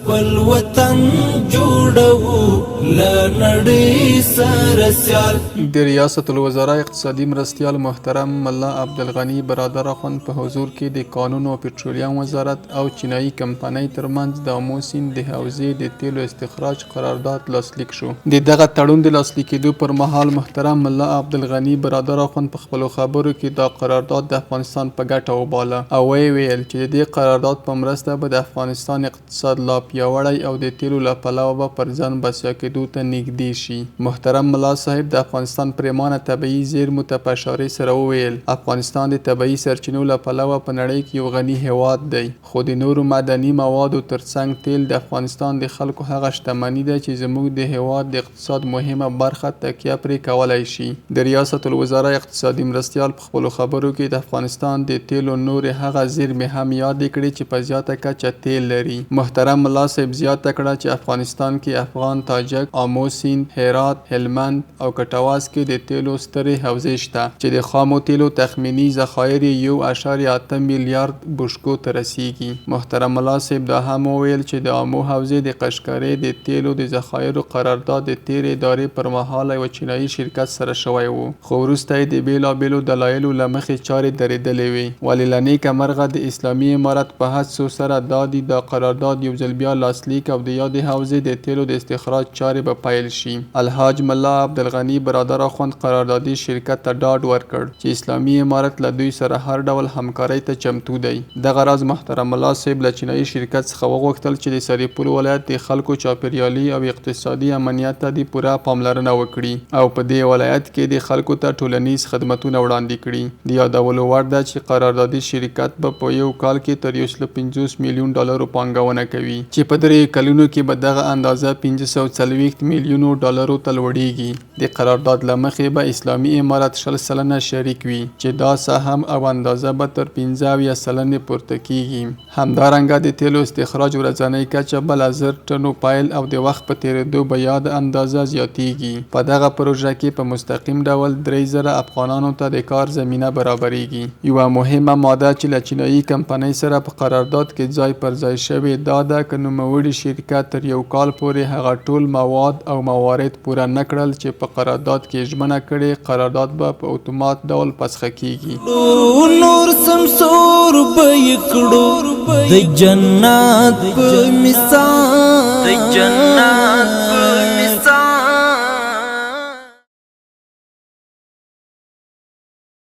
خپل وطن جوړو له نړۍ سره سیال. د ریاست الوزراء اقتصادي مرستیال محترم ملا عبدالغني برادر اخوند په حضور کې د کانونو او پټرولیم وزارت او چینایي کمپنۍ ترمنځ د آمو سیند د حوزې د تیلو استخراج قرارداد لاسلیک شو. د دغه تړون د لاسلیکېدو پر مهال محترم ملا عبدالغني برادر اخوند په خپلو خبرو کې دا قرارداد د افغانستان په ګټه وباله او ویې ویل چې د دې قرارداد په مرسته به د افغانستان اقتصاد لا پیاوړی او د تیلو له پلوه به پر ځان بسیا کېدو ته نږدې شي. محترم ملا صاحب د افغانستان پرېمانه طبیعي زېرمو ته په اشارې سره وویل، افغانستان د طبیعي سرچینو له پلوه په نړۍ کې یو غني هېواد دی، خو د نورو معدني موادو تر څنګ تېل د افغانستان د خلکو هغه شتمني ده چې زموږ د هېواد د اقتصاد مهمه برخه تکیه پرې کولای شي. د ریاست الوزراء اقتصادي مرستیال په خپلو خبرو کې د افغانستان د تېلو نورې هغه زېرمې هم یادې کړې چې په زیاته کچه تېل لري. محترم ملا صیب زیاته کړه چې افغانستان کې افغان تاجک، آمو سیند، هرات، هلمند او کټواز کې د تېلو سترې حوزې شته چې د خامو تېلو تخمیني ذخایر یې یو اعشاریه اته میلیارد بوشکو ته رسېږي. محترم ملا صیب دا هم وویل چې د آمو حوزې د قشقرې د تېلو د ذخایرو قرارداد د تېرې ادارې پر مهال له یوه چینایي شرکت سره شوی و. خو وروسته یې د بېلابېلو دلایلو له مخې چارې درېدلې وې، ولې له نېکه مرغه د اسلامي امارت په هڅو سره دا دي دا قرارداد یو ځل بیا لاسلیک او د یادې حوزې د تېلو د استخراج چارې به پیل شي. الحاج ملا عبدالغني برادر اخوند قراردادي شرکت ته ډاډ ورکړ، چې اسلامي امارت له دوی سره هر ډول همکارۍ ته چمتو دی. دغه راز محترم ملا صیب له چینايي شرکت څخه وغوښتل چې د سرپل ولایت د خلکو چاپېریالي او اقتصادي امنیت ته دې پوره پاملرنه وکړي او په دې ولایت کې دې خلکو ته ټولنیز خدمتونه وړاندې کړي. د یادولو وړ ده چې قراردادي شرکت به په یو کال کې تر یو سل 50 میلیون ډالرو پانګونه کوي چې په درېیو کلونو کې به دغه اندازه 540 میلیونو ډالرو ته لوړېږي. د قرارداد له مخې به اسلامي امارت 20% شریک وي چې دا سهم او اندازه به تر 75 سلنې پورته کېږي. همدارنګه د تېلو استخراج ورځنۍ کچه به له 1000 ټنو پیل او د وخت په تېرېدو به یاده اندازه زیاتېږي. په دغه پروژه کې په مستقیم ډول 3000 افغانانو ته د کار زمینه برابرېږي. یوه مهمه ماده چې له چینايي کمپنۍ سره په قرارداد کې ځای پر ځای شوې دا ده که نوموړي شرکت تر یو کال پورې هغه ټول مواد او موارد پوره نه کړل چې په قرارداد کې یې ژمنه کړې، قرارداد به په اتومات ډول فسخه کېږي. نور سمسور به یې کړو د جنت په مثال، د جنت